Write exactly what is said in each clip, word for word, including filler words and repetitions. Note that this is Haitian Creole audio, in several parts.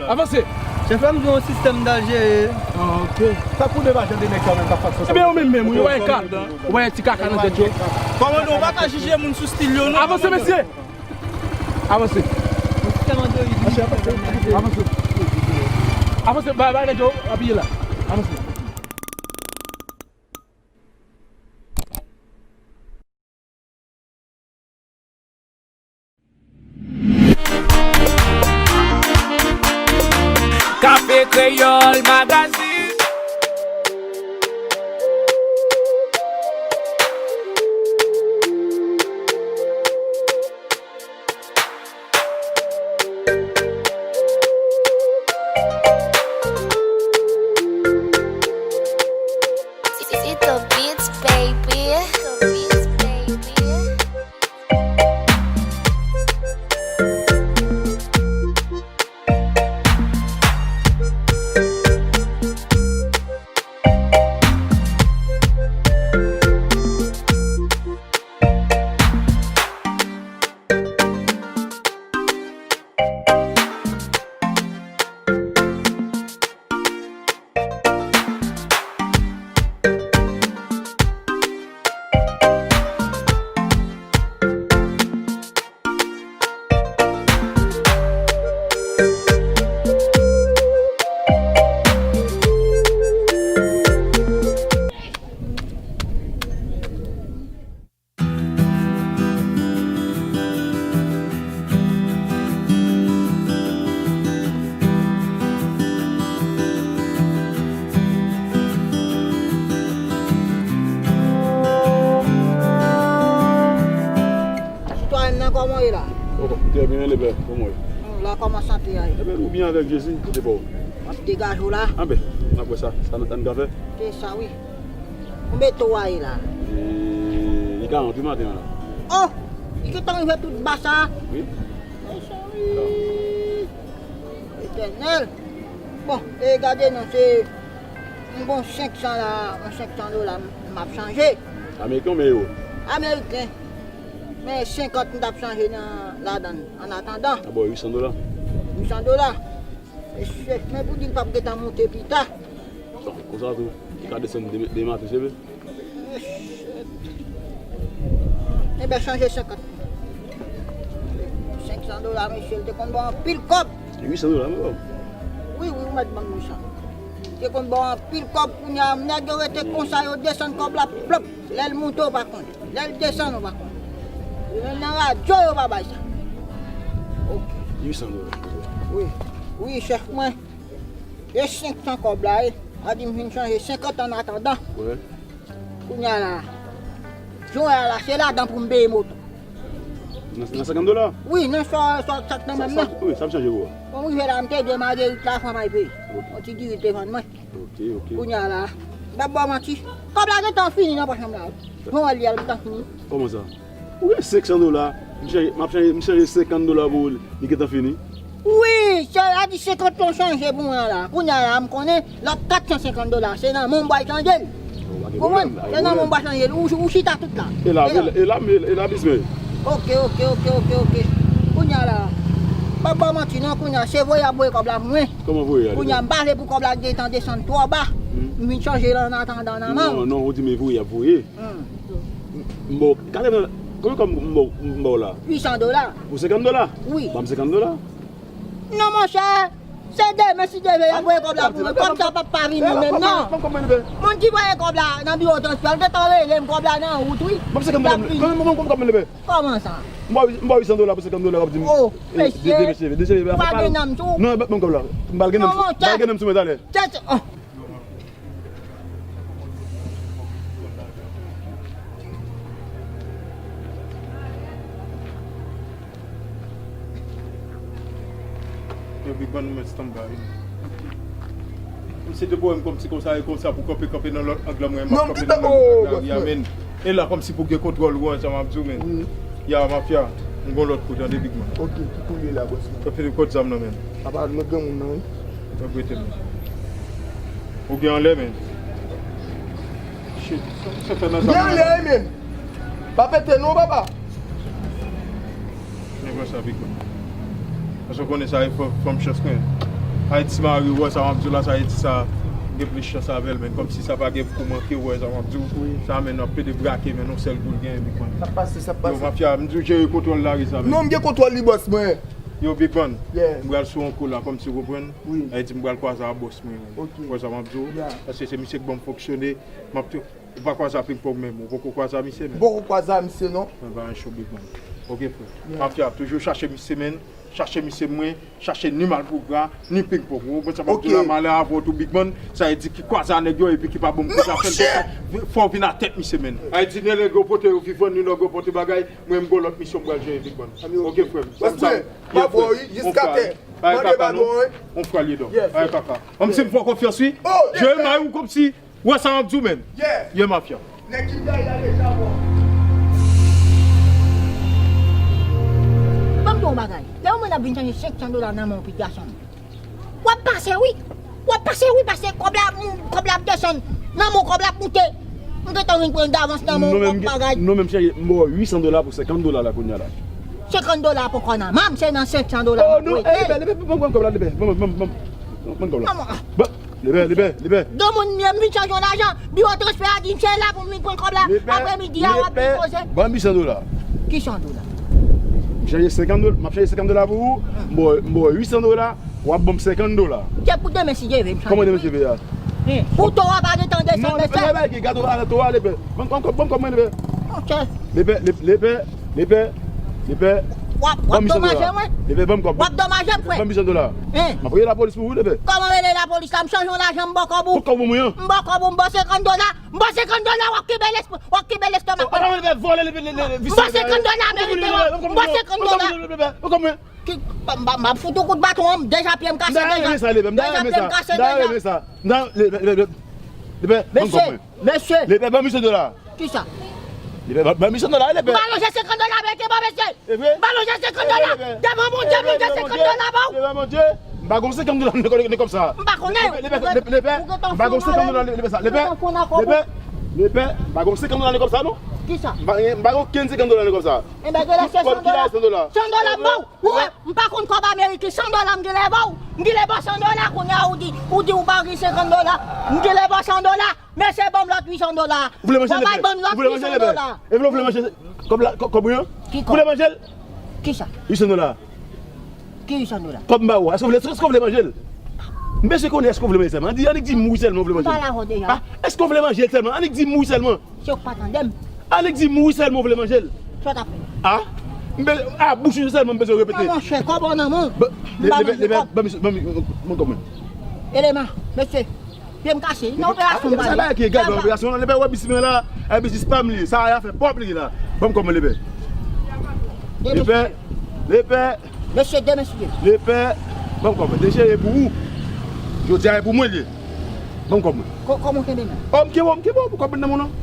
Avanse. Chèf la, m gen yon sistèm m t al jere. Ah, ok. Sa pou de lajan de nèg sa menm k ap fè sa. Ebyen, yo menm menm, wi, yo wè kat, wi, ti kaka nan tèt yo. Kòmandan, ou pa ka jije moun sou stil yo, non. Avanse, mesye. Avanse. Avanse. Avanse, bay, bay nèg yo apiye la. Avanse. Café Créole Magazine. It's the beats, baby. Sitwayen nan, kòman w ye la? Oh, trè byen, lepè, kòman w ye? Hmm, la, kòman sante a ye? Ebyen, nou byen avèk Jezi, kote pa w? W ap degaje w la? Anben, n ap wè sa, sa nou tann ka fè. Se sa, wi. Konbyen tan w a ye la? E, li karant wi maten an la. Oh! Li gentan rive tout ba sa? Wi. Mechans, wi. Etènèl. Bon, e gade non, se, m gon senk san la, yon senk san dola m, m ap chanje. Ameriken oubyen ewo? Ameriken. Men senkant m t ap chanje nan, ladan l, an atandan. A bon, uit san dola. Uit san dola. E chèf, men pou di l p ap gentan monte pita. Bon, konsa tou, li ka desann de, demen maten, se vre? Enben, chanje senkant. Senk san dola, mesye, l te konn ba w anpil kòb. Uit san dola, men bon. Wi, wi, ou mèt ban m uit san. Te konn ba w anpil kòb, kounye a, nèg yo rete konsa, yo desann kòb la, plop. Lè l monte, ou pa konnen. Lè l desann, ou pa konnen. Yo menm nan radyo, yo pa bay sa. Ok. Uit san dola. Wi. Wi, chèf mwen. E senk san kòb la, e. A di m fin chanje senkant an atandan. Wi. Kounye a la, jan w wè a la, se ladan pou m peye moto. Nan, nan senkant dola? Wi, nan sa, sa, sa k nan men m nan. Wi, sa m chanje pou ou. Bon, m rive la, m te di Marguerite la, fò m al peye. Ok. Yon ti diri te vann mwen. Ok, ok. Kounye a la, m p ap ba w manti. Kòb la gentan fini nan pòch mwen la. Jan w wè l ye a, l gentan fini. Kòman sa? Ou gen senk san dola, m chanje, m ap chanje, m chanje senkant dola pou ou, li gentan fini? Wi, sa di senkant lan chanje pou mwen la. Kounye a la, m konnen lòt kat san senkant dola, se nan men w m pral chanje l. Ou konprann? Se nan men w m pral chanje l. Ou, ou chita tout la. E la, e la, e la, e la, bizwen. Ok, ok, ok, ok, ok. Kounye a la, m p ap ba w manti non, kounye a, se voye y ap voye kòb la pou mwen. Kòman voye a? Kounye a, m pa vle pou kòb la gentan desann twò ba. M vin chanje l an atandan nan men w. Non, non, ou di men voye y ap voye. Hmm. M ba w, gade nan, konbyen kòb m ba w, m ba w la? Uit san dola. Pou senkant dola? Wi. Ban m senkant dola. Non, monchè, se demen, si Dye vle, y ap voye kòb la pou mwen. Kòb sa p ap pa vini menm, non. Moun ki voye kòb la nan biwo transfè, l gentan rele m, kòb la nan wout, wi. Ban m senkant dola, ban m, ban m, ban m kòb mwen, lepè. Kòman sa? M ba w, m ba w uit san dola pou senkant dola, w ap di m, oh, mesye, demen, demen, demen, pa gen nanm sou ou? Non, ban m kòb la. M pral gen nanm sou, m pral gen nanm sou mwen talè. Tèt, oh. Yo, Big Man, ou mèt stand by. Misye te voye m kòmsi konsa e konsa pou kanpe, kanpe nan lòt ang lan, mwen, m ap kanpe nan lòt ang lari a, men. E la, kòmsi pou gen kontwòl ou an, sa m ap di w, men. Ya, mafya, m gon lòt kou, tande, Big Man. Ok, ki kou l ye la, bòs mwen? Kanpe de kot zam nan, men. Apa, nou granmoun nan, wi. Mwen prete, men. Ou gen anlè, men. Shit, sa misye fè nan zam nan? Gen anlè, men. Pa pete, non, papa. Men pran sa, Big Man. Paske w konnen sa e fò, fò m chans mwen. Ayiti mari, ou wè sa m ap di w la, sa Ayiti sa gen plis chans avè l, men kòmsi sa pa gen kou manke, ou wè sa m ap di w. Wi. Sa men ap plede brake, men yon sèl kou l genyen, Big Man. Sa pase, sa pase. Yo, mafya, m di w jere kontwòl lari sa, men. Non, m gen kontwòl li, bòs mwen. Yo, Big Man, yeah, m pral sou yon kou la, kòmsi w konprann. Wi. Sa vle di m pral kwaze a bòs mwen, men. Ok. Ou wè sa m ap di w? Yeah. Paske se misye k ban m fonksyone, m ap tou Ou pa kwaze a Ping Pong menm, ou poko kwaze a misye menm? M poko kwaze a misye non. Mwen pa yon show Big Man. Ok, frè. Yeah. Mafya, toujou chache misye menm, chache misye mwen, chache ni Malpougra, ni Ping Pong. Ou konprann sa m ap di w la, malè avè w tou Big Man, sa vle di ki kwaze a nèg yo epi ki pa ban m kote a fè l konsa. Fò w vin a tèt misye menm. Sa vle di ni nèg yo pote yo vivan, ni nèg yo pote bagay, mwen m gon lòt misyon m pral jere Big Man. Ok, frè m. Respè. Bravo, wi, jiska tè. Mande pa non, wi. On frè li don. Ay kaka. An m si m fè w konfyans, wi. Je may ou kòmsi Ou wè sa m ap di w menm? Yeah. Yeah, mafya. Nèg ki dèyè a deja bon. Ban m di w yon bagay. Lè yon moun ap vin chanje senk san dola nan men w, pitit gason m, w ap pase, wi. W ap pase, wi, paske kòb la, kòb la ap desann nan men w, kòb la ap moute. M gentan vin pran davans nan men w, kòb bagay. Non, men m chanje, m ba w uit san dola pou senkant dola la kounye a la. Senkant dola poko nan men m, se nan senk san dola m ap rete. Oh, non, eh, libè, libè, ban m kòb la, libè. Ban m, ban m, ban m, ban m kòb la. Ban, Libè, libè, libè. Gen moun, m vin chanje yon lajan, biwo transfè a di m se la pou m vin pran kòb la. Apre midi a, w ap vin poze. Ban m uit san dola. Ki san dola? M chanje senkant dola, m ap chanje senkant dola pou ou. M ba w, m ba w uit san dola, w ap ban m senkant dola. Se pou demen si Dye vle, m chanje. Kòman demen si Dye vle a? Pou to a pa gentan desann, mesye. Non, libè, libè, gade to a, to a, libè. Ban m kòb, ban m kòb mwen, libè. Ok. Libè, libè, libè, libè. W ap, w ap domaje mwen? Libè, ban m kòb. W ap domaje m, frè? Ban m uit san dola. M ap rele lapolis pou ou, libè. Kòman rele lapolis la? M chanje yon lajan, m ba w kòb ou. Pou kòb ou mwen an? M ba w kòb ou, m ba w senkant dola. M ba w senkant dola, w ap kenbe lespri, w ap kenbe lestomak mwen. Vòlè, libè, libè. M ba w senkant dola, merite mwen. M ba w senkant dola. Ban m kòb mwen. Ki, m ap fout ou kout baton an, deja pye m kase, deja. Deja pye m kase, deja. Libè, ban m kòb mwen. Mesye, mesye. Libè, ban m uit san dola. Kisa? Libè, ban m uit san dola, libè. M alonje senkant dola ameriken ba w, mesye. M alonje senkant dola. Devan Bondye, m alonje senkant dola ba w. Devan Bondye, m pa gon senkant dola nan kòb sa. M pa konnen. Libè, libè, m pa gon senkant dola, libè sa. Libè, libè, libè, m pa gon senkant dola nan kòb sa, non. Kisa? M pa, m pa gon kenn senkant dola nan kòb sa. Enben, gen lè se san dola. San dola m ba w. Ou wè, m pa konn kòb ameriken, san dola m genlè ba w. M genlè ba w san dola, kounye a ou di, ou di ou pa gen senkant dola. M genlè ba w san dola. Mesye, ban m lòt uit san dola. Ou vle manje, libè? Ou vle manje, libè? E vle, ou vle manje kòb la, kòb, kòb mwen an? Ki kòb? Ou vle manje l? Kisa? Uit san dola. Ki uit san dola? Kòb m ba ou a, èske w vle, èske w vle manje l? M bezwen konnen èske w vle manje l sèlman. Annik di, annik di m wi sèlman ou vle manje l. M pale avè w deja. Ah, èske w vle manje l sèlman? Annik di m wi sèlman. Se w k pa tande m. Annik di m wi sèlman ou vle manje l. Sa w t ap fè? Ah? M bezwen, ah, bouch ou sèlman m bezwen repete. Non, monchè, kòb ou nan men w. M pa manje kòb. Ban m, ban m, ban m kòb mwen. Eleman, mesye. Pye m kase. Nan operasyon m prale. Sa bagay ki egal, nan operasyon, nan lepè wè bis mwen la, e biznis pa m li, sa a fè pwòp li la. Ban m kòb mwen lepè. Lepè, lepè. Mesye, de mesye. Lepè, ban m kòb mwen. Deje e pou ou. Jodi a e pou mwen li ye. Ban m kòb mwen. Kò-, kòman w kenbe men? Oh, m kenbe w, m kenbe w pou kòb mwen nan men w non.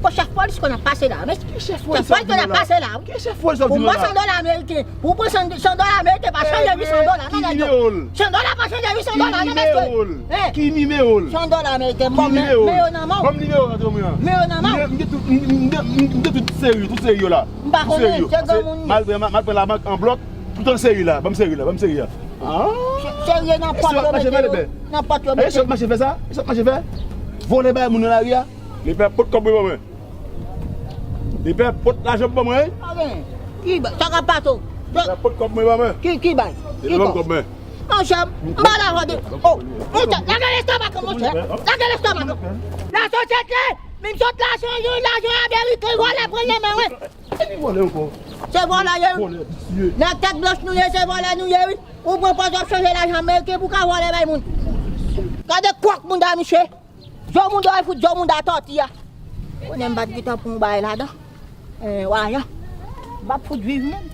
Fò chèf polis konn ap pase la. Ki chèf polis ap di nou la? Chèf polis konn ap pase la. Ki chèf polis ap di nou la? Pou mwen san dola ameriken. Pou pran san, san dola ameriken pa chanje uit san dola, non, nèg yo. Ki nimewo l? San dola pa chanje uit san dola, non, mesye. Ki nimewo l? Ki nimewo l? San dola ameriken, bon, men, men yo nan men w. Ban m nimewo w, André Morin. Men yo nan men w. M gen, m gen tout, m, m, m, m gen tout seri, tout seri yo la. M pa konnen, se granmoun yo. Malgre m, m al pran labank an blòk, tout an seri la. Ban m seri la, ban m seri a. Ah. Seri nan pòt yo mete yo. Nan pòt yo mete. E sòt mache fè sa? E sòt mache fè? Vòlè bay moun nan lari a? Lepè pot kòb mwen ban mwen. Lepè pot lajan ban mwen, wi. Pa gen. Ki bay? Sa k ap pase w? Lepè pot kòb mwen ban mwen. Ki, ki bay? Lepè ban m kòb mwen. Monchè, m pa dakò de. Oh, monchè, lage lestomak ou, monchè. Lage lestomak ou. Lasosyete, menm sòt lajan yo, lajan ameriken, vòlè pran nan men, wi. E ki vòlè ankò? Se vòlè ye, wi. Vòlè visye. Nèg tèt blanch nou ye, se vòlè nou ye, wi. Ou pran pòz w ap chanje lajan ameriken pou ka vòlè bay moun. Gade kwòk moun da misye. Zo moun da, fout zo moun da tòti a. Konnen m pa t gentan pran yon bagay ladan. Eh, wa ya. M p ap fout viv menm.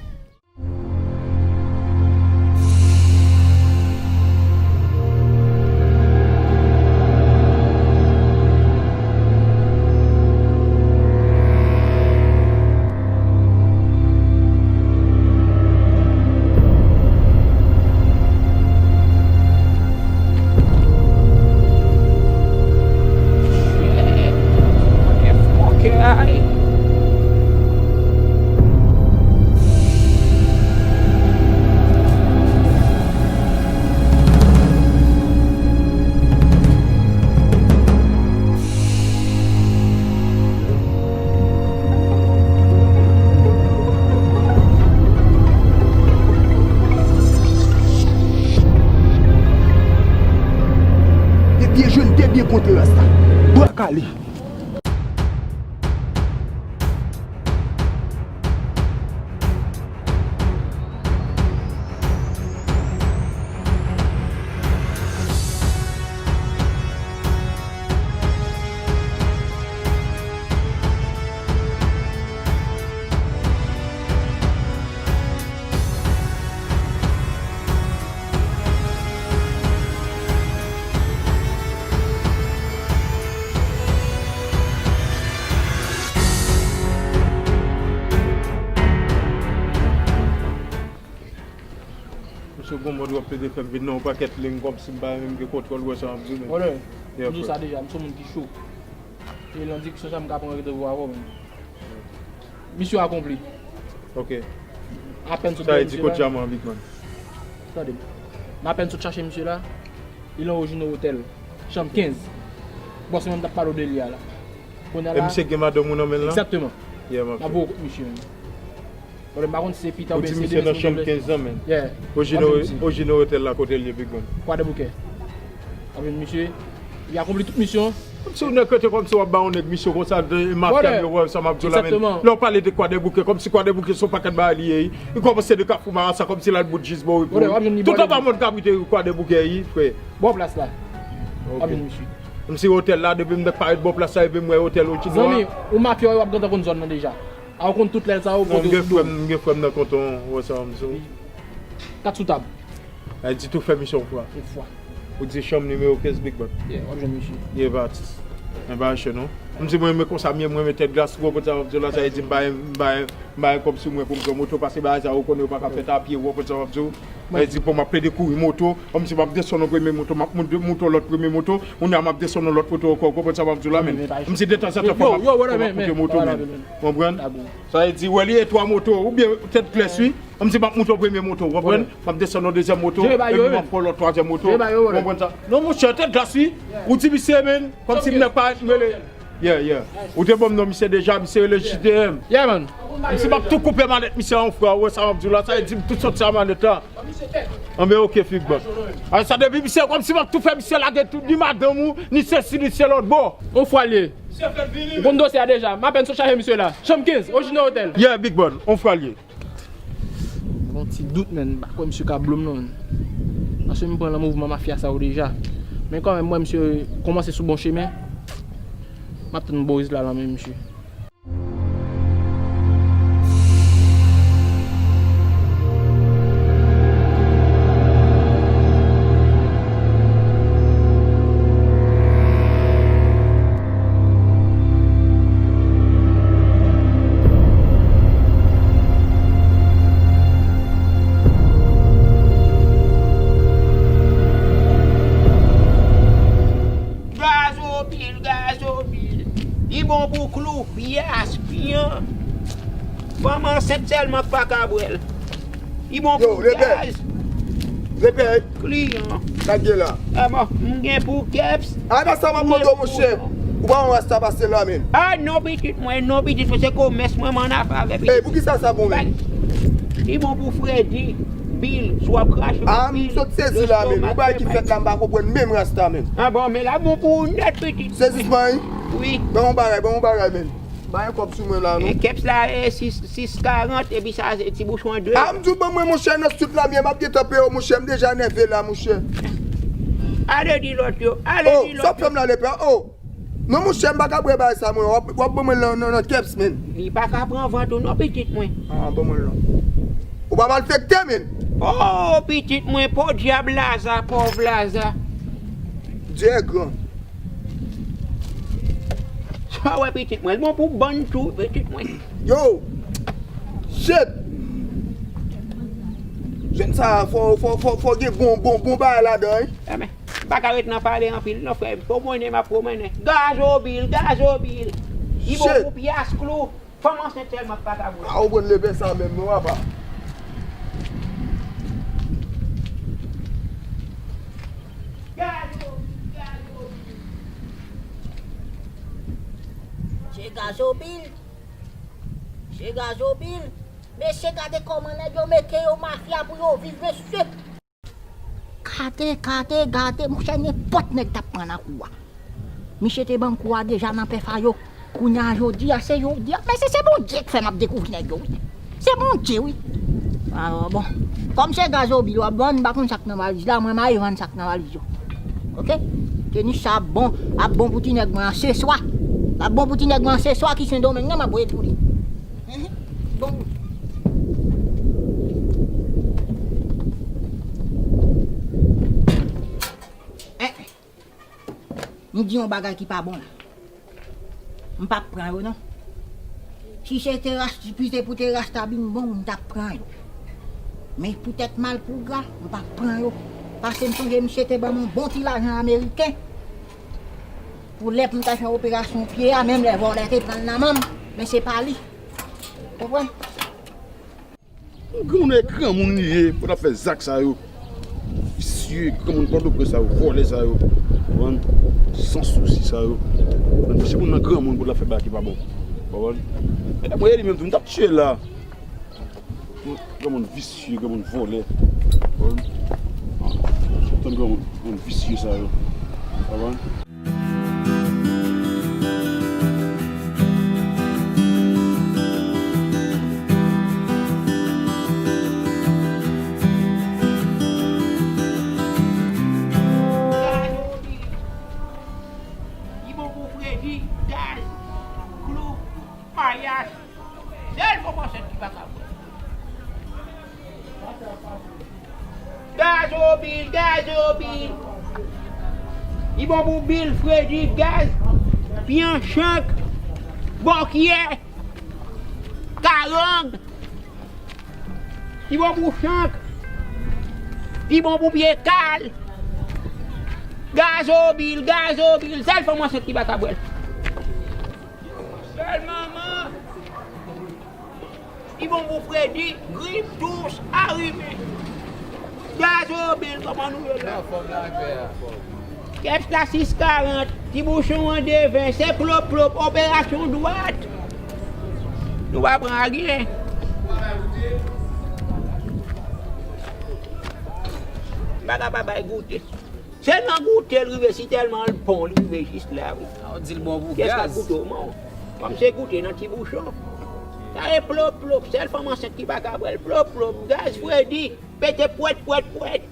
Monte rasta. Bwa kale. Misye gon mòd w ap plede fè m vin nan yon pakèt liy kòmsi m pa menm gen kontwòl, ou wè sa m ap di w, men. Brother, m di w sa deja, m se yon moun ki cho. E nan diskisyon sa, m ka pran randevou avè w, men. Misyon akonpli. Ok. Apèn sot... Sa vle di kote dyaman an, Big Man? Tande m. M apèn sot chache misye la. Li nan Ojino Hotel. Chanm kenz. Bòs mwen m t ap pale w de li a la. Kounye a la. E misye gen madanm ou nan men l lan? Egzakteman. Yeah, m ap... M ap voye w kot misye, men. Bon, m pa konn si se pita oubyen se de... Ou di misye nan chanm kenz lan, men. Yeah. Ojino, Ojino Hotel la, kote l ye, Big Man? Kwadèboukè. W ap jwenn misye. Li akonpli tout misyon. Kòmsi yon nèg rete kòmsi w ap ba yon nèg misyon konsa, de mafya yo, wè sa m ap di w la, men. Egzakteman. Lè w pale de Kwadèboukè, kòmsi Kwadèboukè se yon pakèt bagay li ye, wi. Li kòmanse de Kafou Marasa, kòmsi l al bout jis bò, wi. Tout anba mòn Kabrit e Kwadèboukè, wi, frè. Bò plas la. Ok. W ap jwenn misye. Kòmsi otèl la, depi m t ap parèt bò plas la, epi m wè otèl Ojino a. Zanmi, ou mafya, w ap gentan konn zòn nan deja. A, ou konn tout lè sa yo. Non, m gen frè m, m gen frè m nan kanton, ou wè sa m di w. Kat sou tab. Ay di tou fè misyon yon fwa. Yon fwa. Ou di chanm nimewo kenz, Big Man. Yeah, w ap jwenn misye. Ye pa atis. Men pa chè non. M di mwen renmen konsa, m ye, mwen renmen tèt glas, ou konprann sa m ap di w la, sa vle di m pa, m pa, m pa kòb sou mwen pou m pran moto, paske bagay sa yo konnen yo pa ka fèt a pye, ou konprann sa m ap di w. Sa vle di pou m ap plede kouri moto, kòmsi m ap desann yon premye moto, m ap moute, moute yon lòt premye moto, kounye a m ap desann yon lòt moto ankò, ou konprann sa m ap di w la, men. Kòmsi detanzantan fò m ap, fò m ap moute moto, men. Ou konprann? Sa vle di, wè, li e twa moto, oubyen tèt glas, wi. Kòmsi m ap moute yon premye moto, ou konprann? M ap desann yon dezyèm moto, epi m ap pran lòt twazyèm moto. Ou konprann sa? Non, monchè, tèt glas, wi. Ou di misye, men, kòmsi m nèg pa rele. Yeah, yeah. Ou te ban m non misye deja, misye rele J T M. Yeah, man. Misye m ap tou koupe manèt misye an, frè, ou wè sa m ap di w la, sa vle di m tou sòti a manèt la. Anben, ok, Big Man. A, sa depi misye, kòmsi m ap tou fè misye lage tout, ni madanm ou, ni sesi, ni se lòt bò. Yon fwa l ye. Ou konn dosye a deja. M apèn sot chache misye la. Chanm kenz, Ojino Hotel. Yeah, Big Man. Yon fwa l ye. Gon ti dout, men m pa kwè misye ka blo m non, men. Paske m pran nan mouvman mafya sa yo deja. Men kanmenm, m wè misye kòmanse sou bon chemen. M ap tann bon rezilta nan men misye. Gazobil, gazobil. Li bon pou klou, pyas, piyan. Fanm ansent sèlman k pa ka bwè l. Li bon pou pyas. Yo, repè. Repè. Kliyan. Sa k gen la? Ama, m gen pou kèps. A, nan sa m ap mande w, monchè. Ou pa yon rasta pase la, men. A, non, pitit mwen, non, pitit mwen, se komès mwen, m annafè avè pitit. Ey, poukisa sa bon, men? Li bon pou Fredi, Bil, si w ap krache, a, m sot sezi la, men. Yon bagay ki fèt la, m pa konprann menm rasta, men. A bon, men la bon pou ou nèt, pitit. Sezisman, wi. Wi. Ban yon bagay, ban yon bagay, men. Bay yon kòb sou mwen la, non. E kèps la, e sis, sis karant, epi sa, se ti bouchon an dwe. A, m di w ban mwen, monchè, nan street la, m ye, m ap gentan peye w, monchè, m deja nève la, monchè. Ale di lòt yo, ale di lòt yo. O, sa w fè m la, lepè, o. Non, monchè, m pa ka bwè bagay sa, mwen. W ap, w ap ban mwen nan, nan, nan kèps, men. Li pa ka pran vant ou, non, pitit mwen. A, ban mwen l non. Ou pa malfekte, men. O, pitit mwen, podyab Laza, pòv Laza. Dye gran. Sa w wè pitit mwen, l bon pou bann tou, pitit mwen. Yo! Shit! Jèn sa a, fò, fò, fò, fò gen bon, bon, bon bagay ladan, wi. Enben, m pa ka ret nan pale anpil, non, frè m. Fò w konnen m ap pwomennen. Gazobil, gazobil. Li bon pou pyas, klou. Fanm ansent sèlman k pa ka bwè. A, ou konn lepè sa menm non, papa. Gazobil, gazobil. Se gazobil. Se gazobil. Mesye, gade kòman nèg yo mete yo mafya pou yo viv, mesye. Gade, gade, gade, monchè, nenpòt nèg t ap pran nan kou a. Misye te ban m kou a deja nan pè Fayo. Kounye a jodi a, se jodi a. Men se, se Bondye k fè m ap dekouvri nèg yo, wi. Se Bondye, wi. Alò, bon. Kòm se gazobil w ap vann, m pa konn sa k nan valiz la, mwen m ale vann sa k nan valiz yo. Oke? Tenis sa ap bon, ap bon pou ti nèg mwen an se swa. L ap bon pou ti nèg mwen an se swa ki Sendomeng nan, m ap voye l pou li. Bon. Eh, m di yon bagay ki pa bon la. M p ap pran yo non. Si se te ras, si se pou te rasta bin bon, m t ap pran yo. Men poutèt malpougra, m p ap pran yo. Paske m sonje misye te ban m yon bon ti lajan ameriken. Pou lè pou m ta fè operasyon pye a, menm lè vòlè te pran l nan men m, men se pa li. Konprann? Yon granmoun e granmoun li ye, pou l ap fè zak sa yo. Visye, granmoun Pòtoprens sa yo, vòlè sa yo. Konprann? San sousi sa yo. Konprann? Visye moun nan granmoun pou l ap fè bagay ki pa bon. Konprann? E mwen e li menm tou, m t ap tiye l la. Granmoun visye, granmoun vòlè. Konprann? Tann granmoun, granmoun visye sa yo. Konprann? Li bon pou fredi, gaz, klou, mayas. Sèl fòm ansent ki pa ka bwè. Gazobil, gazobil. Li bon pou bil, fredi, gaz, pyan, chank, bòkyè, karang. Li bon pou chank. Li bon pou pye kal. Gazobil, gazobil. Sèl fanm ansent ki pa ka bwè l. Sèl manman. Li bon pou fredi, grip, tous, arime. Gazobil, kòman nou ye la? Anfòm la, pè a. Kèps la sis karant, ti bouchon an de ven, se plop plop, operasyon dwat. Nou pa pran anyen. M pa ka pa bay goute. Se nan goute l rive, si tèlman l bon, li rive jis la, wi. A, w di l bon pou gaz. Kèps la goute w, man. Kòm se goute nan ti bouchon. Sa e plop plop, sèl fanm ansent ki pa ka bwè l. Plop plop, gaz, fredi, pete pwèt, pwèt, pwèt.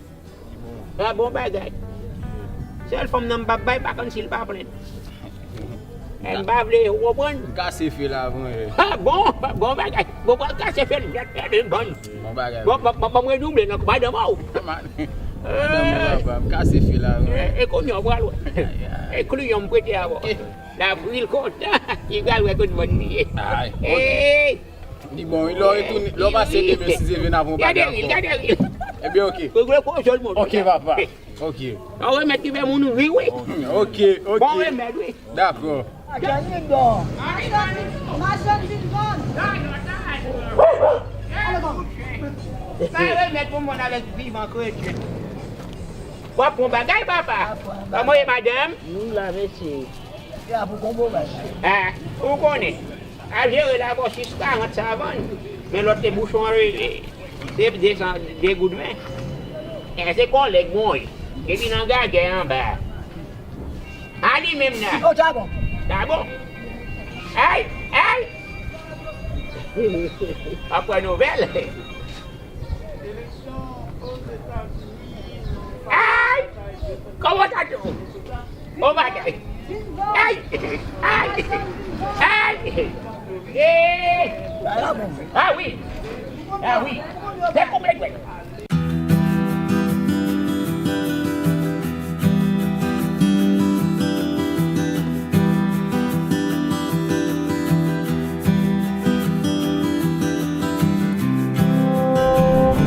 A, bon bagay. Sèl fanm nan m p ap bay, pa konn si l pa plen. E m pa vle, ou konprann? M kase fil avan, wi. A, bon, bon bagay. Bon, pral kase fil nèt, nèt, bon. Bon bagay. Bon, bon, bon, bon, mwen double nan madanm ou. Madanm ou, papa, m kase fil avan. E, e kounye a, w pral wè. Ay, ay. E kliyan m prete avè w. Lavril kontan, li pral wè kot mòn li ye. Ay, ok. Ey! Li bon, wi, lè w retounen, lè w pase demen, si Dye vle, n ap fè yon bagay ankò. Gade ri, gade ri. Ebyen, ok. Ou vle koze l, mon. Ok, papa. Ok. Bon remèd ki fè moun ri, wi. Ok, ok. Bon remèd, wi. Dakò. Machann vin vann. Ale, bon. Sa remèd pou moun avèk vivan kretyen. W ap pran bagay, papa. Kòman w ye, madanm? Nou la, mesye. Ya, pou konbo, bagay. A, ou konnen. Al jere la bò sis karant sa vann. Men lòt te bouchon an, e, e, de, de san, de goud ven. E se kòlèg mwen ye. Depi nan gagè anba. A li menm nan. Oh, ta bon. Ta bon. Ay, ay. Apre nouvèl. Ay! Kòman w ta tou? Bon bagay. Ay! Ay! Ay! Ee! Ah wi! Ah wi! Fè koupe dwèt.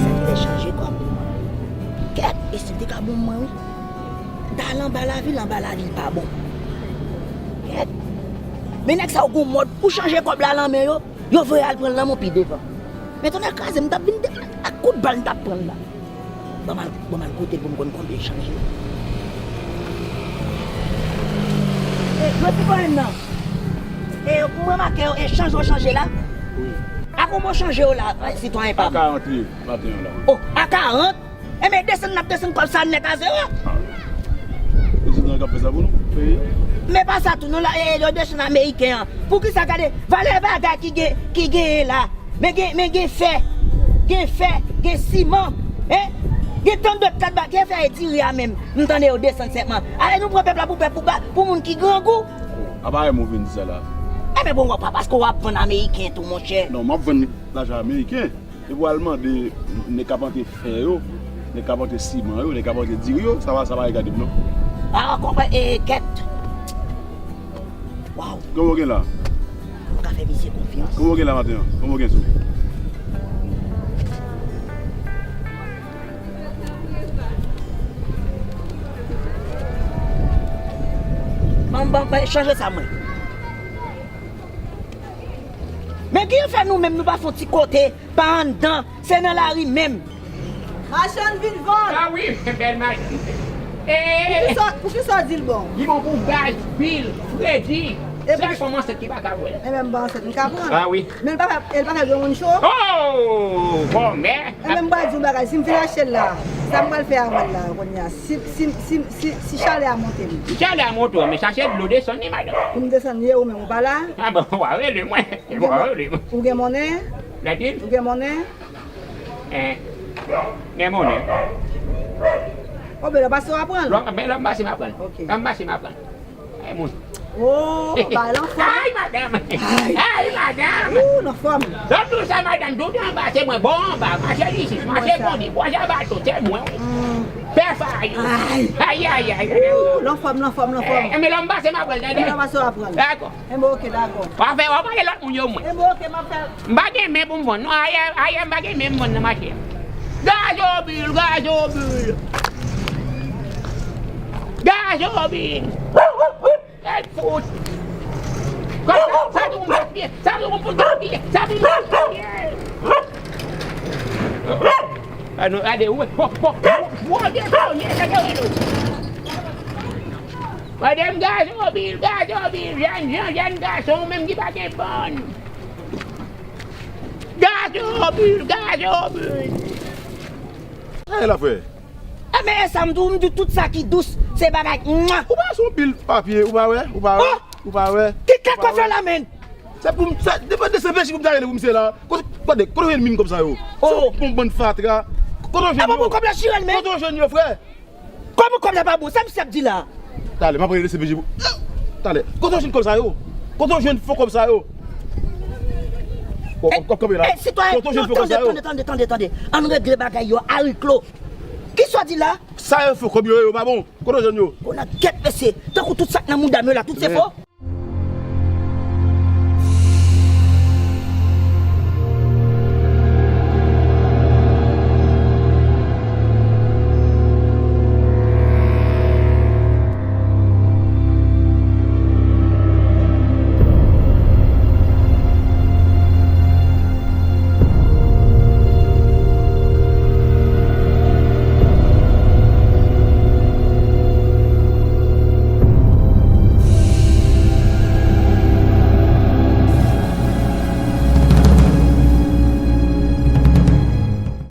Sa ki te chanje kòb. Kèt, e si l te ka bon mwen, wi. Dal anba lavil, anba lavil pa bon. Kèt. Men nèg sa yo gon mòd pou chanje kòb la nan men yo, yo voye al pran l nan men w pi devan. Men tonnè kraze m, m t ap vin de-, ak kout bal m t ap pran l la. Ban m al, ban m al goute l pou m konn konbyen l chanje. E, gwo sitwayen nan. E, m remake, e, chanje w chanje la. Wi. A konbyen w chanje w la, sitwayen pa m? A karant li ye, maten an la. Oh, a karant? Enben, desann n ap desann kòb sa nèt a zewo. Ah. Desann K ap fè sa pou nou, peyi a. Men pa sa tou, non, la, e, e, yo desann ameriken an. Poukisa gade valè bagay ki gen, ki genyen la? Men gen, men gen fè, gen fè, gen siman, en? Gen tann dòt kat bagay, gen fè e diri a menm. M tande yo desann sètman. Ale nou pran pèp la pou pèp, pou ba, pou moun ki grangou. Apa e mou vin di sa la? Enben bon, w ap, paske w ap vann ameriken tou, monchè. Non, m ap vann lajan ameriken. Epi w al mande nèg k ap antre fè yo, nèg k ap antre siman yo, nèg k ap antre diri yo, sa va, sa va regade m non. Ah, konprann, e, kèt. Waw. Kòman w gen la? M ka fè misye konfyans. Kòman w gen la maten an? Kòman w gen sou? Ban, ban, ban, chanje sa mwen. Men ki fè nou menm nou pa fè yon ti kote pa anndan, se nan lari menm. Machann vin vann. Ah wi, bèl madanm. Eh, Poukisa, poukisa w di l bon? Li bon pou gaz, bil, kredi. Sèl fanm ansent ki pa ka bwè l. Enben m pa ansent, m ka pran l. Ah wi. Men l pa ka, l pa ka granmoun cho. Oh, bon, men. Enben m pral di w bagay, si m fin achte l la, sa m pral fè avè l la kounye a? Si, si, si, si, si chalè a monte m. Si chalè a monte w, men chache dlo desann li, madanm. Pou m desann li, ou menm ou pa la? Ah bon, w a rele mwen. Ou gen monnen? Ou gen monnen? Ou gen monnen? Eh, gen monnen. O, ben lè w pase w a pran l. Lè m pase m a pran l. Ok. Lè m pase m a pran l. Eh, moun. O, ba l anfòm. Ay, madanm. Ay, madanm. Ou, l anfòm. Lè m di w sa, madanm, tout anba se mwen, bò anba, mache isit, mache kondi, bwase bato, se mwen, wi. Pè Fayou. Ay, ay, ay. Ou, l anfòm, l anfòm, l anfòm. Eh, men lè m pase m a pran l, tande. Lè w pase w a pran l. Dakò. Enben, ok, dakò. W a fè, w a pale lòt moun yo, mwen. Enben, ok, m ap fè. M pa gen men pou m vann, non, ayè, ayè, m pa gen men m vann nan mache a. Gazobil, gazobil. Gazobil. Tèt fout. Kòm sa, sa pou m gaspiye, sa pou m gaspiye, sa pou m gaspiye. Gade, gade, wè, bon, bon, bon, bon, gen tonye, gade, gade. Madanm, gazobil, gazobil, jèn jan, jèn gason, ou menm ki pa gen bann. Gazobil, gazobil. Sa ye la, frè? Enben, e sa m di w, m di w tout sa ki dous, se bagay, mwa. Ou pa wè se yon pil papye, ou pa wè, ou pa wè, ou pa wè. Ki kèk w ap fè la, menm? Se pou m, se, depi de se pechi pou m ta rele pou misye la. Kote, kote, kote w jwenn min kòb sa yo? Se yon bon bann fatra. Kote w jwenn yo? Kote w jwenn yo, frè? Kòman kòb la pa bon? Sa misye ap di la? Talè, m ap rele de se pechi pou. Talè. Kote w jwenn kòb sa yo? Kote w jwenn fo kòb sa yo? Kòb, kòb kanpe la. Kote w jwenn fo kòb sa yo? Tande, tande, tande, tande. Ann regle bagay yo, ariklo. Kisa w di la? Sa yo fo kòb yo, yo pa bon. Kote w jwenn yo? Bon, nan gèt mesye. Tankou tout sa k nan mouda m yo la, tout se fo.